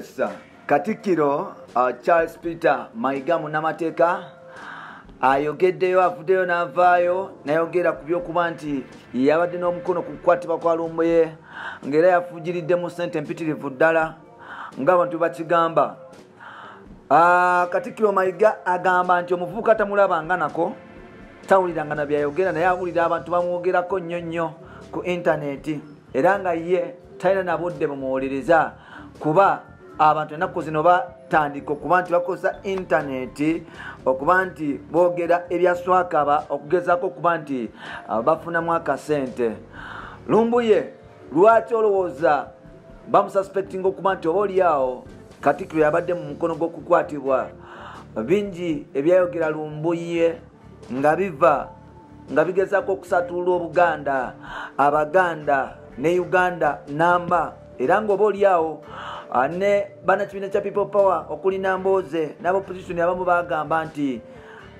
Yes, Katikkiro Charles Peter Mayiga munnamateeka ayogeddeyo, avuddeyo n'avaayo n'ayogera ku by'okuba nti yabadde n'omukono ku kukwatibwa kwa Lumbuye, ng'era yafuugiriddemu ssente empitirivu ddala ng'abantu bakigamba. Katikkiro Mayiga agamba nti omuvubuka tamulabanga nako, tawuliranga na byayogera, naye awulira abantu bamwogerako nnyo nnyo ku intaneti, era nga ye talina na budde bumuwuliriza, kuba abantu ennaku zino batandika okuba nti bakozesa intaneti okuba nti boogera ebyaswakaba okugezaako okuba nti bafunamu akasente. Lumbuye lwaki olowooza bamususpectinga okuba nti oba oliawo Katikkiro yabadde mu mukono gw'okukwatibwa? Bingi ebyayogera Lumbuye nga biva nga bigezaako okusatulula Obuganda, Abaganda ne Uganda namba, era ng'oba oliawo ne bannakibiina kya People Power okuli Nambooze n'abopposition abamu bagamba nti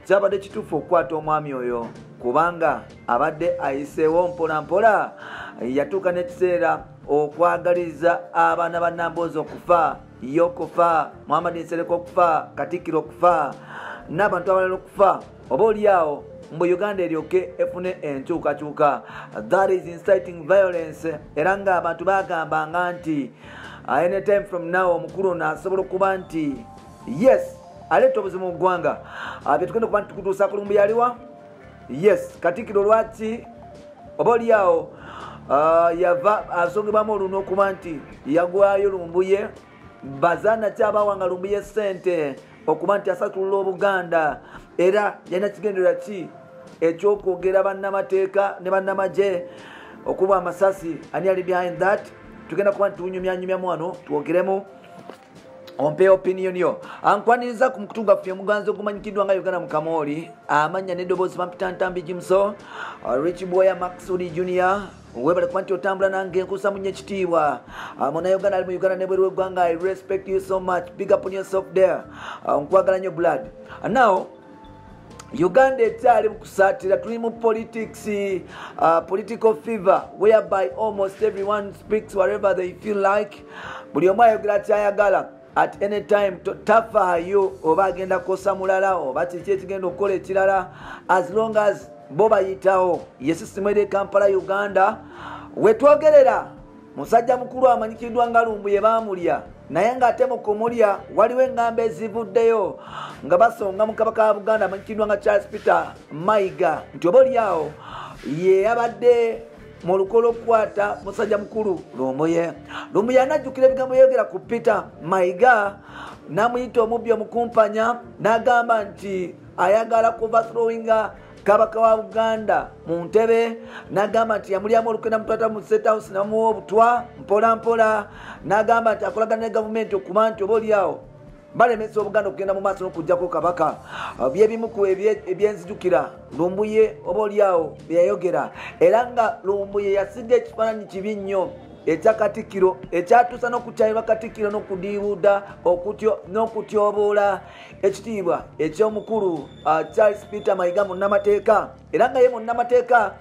kyabadde kituufu okukwata omwami oyo, kubanga abadde ayiseewo mpola mpola, yatuuka n'ekiseera okwagaliza abaana ba Nambooze okufa, ye okufa, Muhammad Nsereko okufa, Katikkiro okufa n'abantu abalala okufa, oba oliawo mbu Uganda eryoke efune enkyukakyuka. That is inciting violence, era ng'abantu bagambanga nti anytime from now omukulu ono asobola okuba nti yes aleeta obuzibu mu ggwanga. Byetugenda okuba nti tukutuusa ku Lumbuye aliwa. Yes, Katikkiro lwaki oba oliawo yava asongebwamu olunwe okuba nti yagwayo Lumbuye, bazaana kyabawanga Lumbuye ssente okuba nti asatulula Obuganda, era yalina kigendererwa ki ekyokwogera bannamateeka ne bannamagye okuba amasasi? Ani ali behind that? Tugenda kuba nti tunyumyanyumyamu wano, twogeremu, ompe opinion yo. Ankwaniriza ku mukutu gwaffe omuganzi ogumanyikiddwa nga Uganda Mukamooli, amannya n'eddoboozi bampita Ntambi Jimso, Rich Boya Maxudi Junior. Webale kuba nti otambula nange, nkusa munye ekitiibwa. Munnayuganda ali mu Uganda nebweru w'eggwanga, I respect you so much, big up on yourself there. Nkwagala nnyo blood. Now Uganda ekyali mu kusaatira, tuli mu politics, political fever whereby almost everyone speaks whatever they feel like. Buli omu ayogera kyayagala at any time, tafaayo oba agenda kukosa mulala oba kiki ekigenda okukola ekirala, as long as bo bayitawo. Ye sisitimu eri e Kampala, Uganda wetwogerera. Musajja mukulu amanyikiddwa nga Lumbuye baamulya, naye ng'ate mu kumulya waliwo eŋŋambo ezivuddeyo nga basonga mu Kabaka wa Buganda amanyikiddwa nga Charles Peter Mayiga nti oba oliawo ye yabadde mu luko lw'okukwata musajja mukulu Lumbuye. Lumbuye anajjukira ebigambo yayogera ku Peter Mayiga, n'amuyita omubbi omukumpanya, n'agamba nti ayagala kuoverthrowinga Kabaka wa Buganda mu ntebe, n'agamba nti yamulyamu olukenda mutwata mu State House n'amuwa obutwa mpola mpola, n'agamba nti akolagana ne gavumenti okuba nti oba oliawo balemesa Obuganda okugenda mu maaso n'okuggyako Kabaka. Byebimu ku ebyenzijukira Lumbuye oba oliawo bye yayogera, era nga Lumbuye yasiga ekifaananyi kibi nnyo ekya Katikkiro, ekyatuusa n'okukyayirwa Katikkiro n'okudiibuuda n'okutyoboola ekitiibwa eky'omukulu Charles Peter Mayiga munnamateeka, era nga ye munnamateeka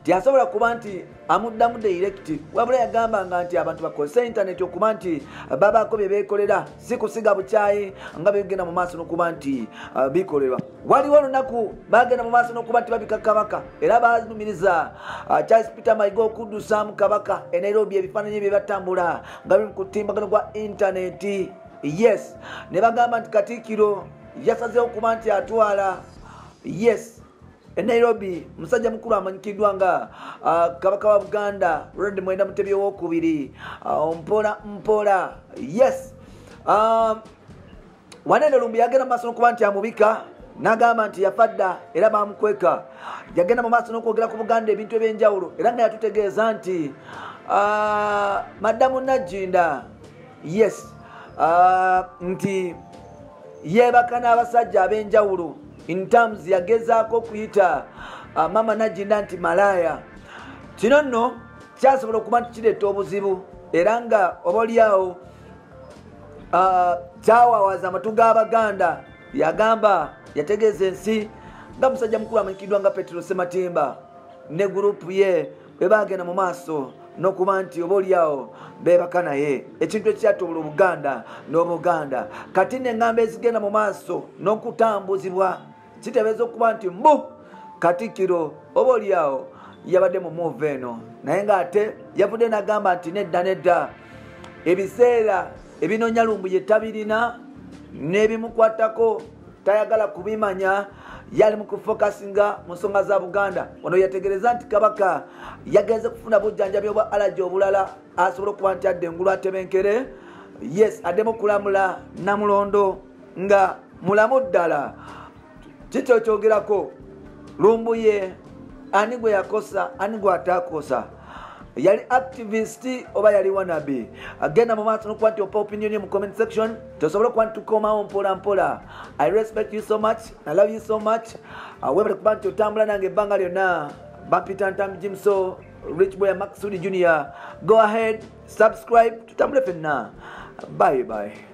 teyasobola kuba nti amuddamu direct, wabula yagambanga nti abantu bakozese intaneti okuba nti babaako bye beekolera, si kusiga bukyayi nga bigenda mu maaso n'okuba nti bikolerwa. Waliwo olunaku bagenda mu maaso n'okuba nti babika Kabaka, era balumiriza Charles Peter Mayiga okuddusaamu Kabaka e Nairobi, ebifaananyi bye batambula nga biri mu kutimbagano gwa intaneti. Yes, ne bagamba nti Katikkiro yasazeewo okuba nti atwala yes e Nairobi musajja mukulu amanyikiddwa nga Kabaka wa Buganda Ronald Mwenda Mutebi owokubiri, mpola mpola. Yes, wanene Lumbuye yagenda mu maaso n'okuba nti amubika, n'agamba nti yafa dda era bamukweka. Yagenda mu maaso n'okwogera ku Buganda ebintu ebyenjawulo, era nga yatutegeeza nti Madamu Nagginda yes nti yeebaka n'abasajja ab'enjawulo, in terms yagezaako okuyita Mama Nagginda nti malaaya. Kino nno kyasobola okuba nti kireeta obuzibu, era nga oba oliawo kyawawaza amatu g'Abaganda. Yagamba, yategeeza ensi nga musajja mukulu amanyikiddwa nga Petero Sematimba ne gurupu ye bwe bagenda mu maaso n'okuba nti oba oliawo beebaka naye, ekintu ekyatobula Obuganda n'Obuganda. Kati n'eŋŋamba ezigenda mu maaso n'okutambuzibwa kitebeeza okuba nti mbu Katikkiro oba oliawo yabadde mu move eno, naye ng'ate yavudde n'agamba nti nedda nedda, ebiseera ebinoonya Lumbuye tabirina n'ebimukwatako tayagala kubimanya, yali mu kufokasinga mu nsonga za Buganda. Ono yategeereza nti Kabaka yagenze kufuna bujjanjabi obwa alaji obulala asobole okuba nti adda engulu atebenkere, yes, addemu okulamula Namulondo nga mulamu ddala. Kiki okyogerako? Lumbuye ani gwe yakosa, ani gwe atakosa? Yali activist oba yali wanabi? Agenda mu maaso n'okuba nti ompa opinion mu comment section, tosobola okuba nti tukomawo mpola mpola. I respect you so much, I love you so much. Webale kuba nti otambula nange ebbanga lyonna. Bampita Ntambi Jimso, Rich Boy Maxudi Junior. Go ahead, subscribe, tutambule fenna. Bye bye.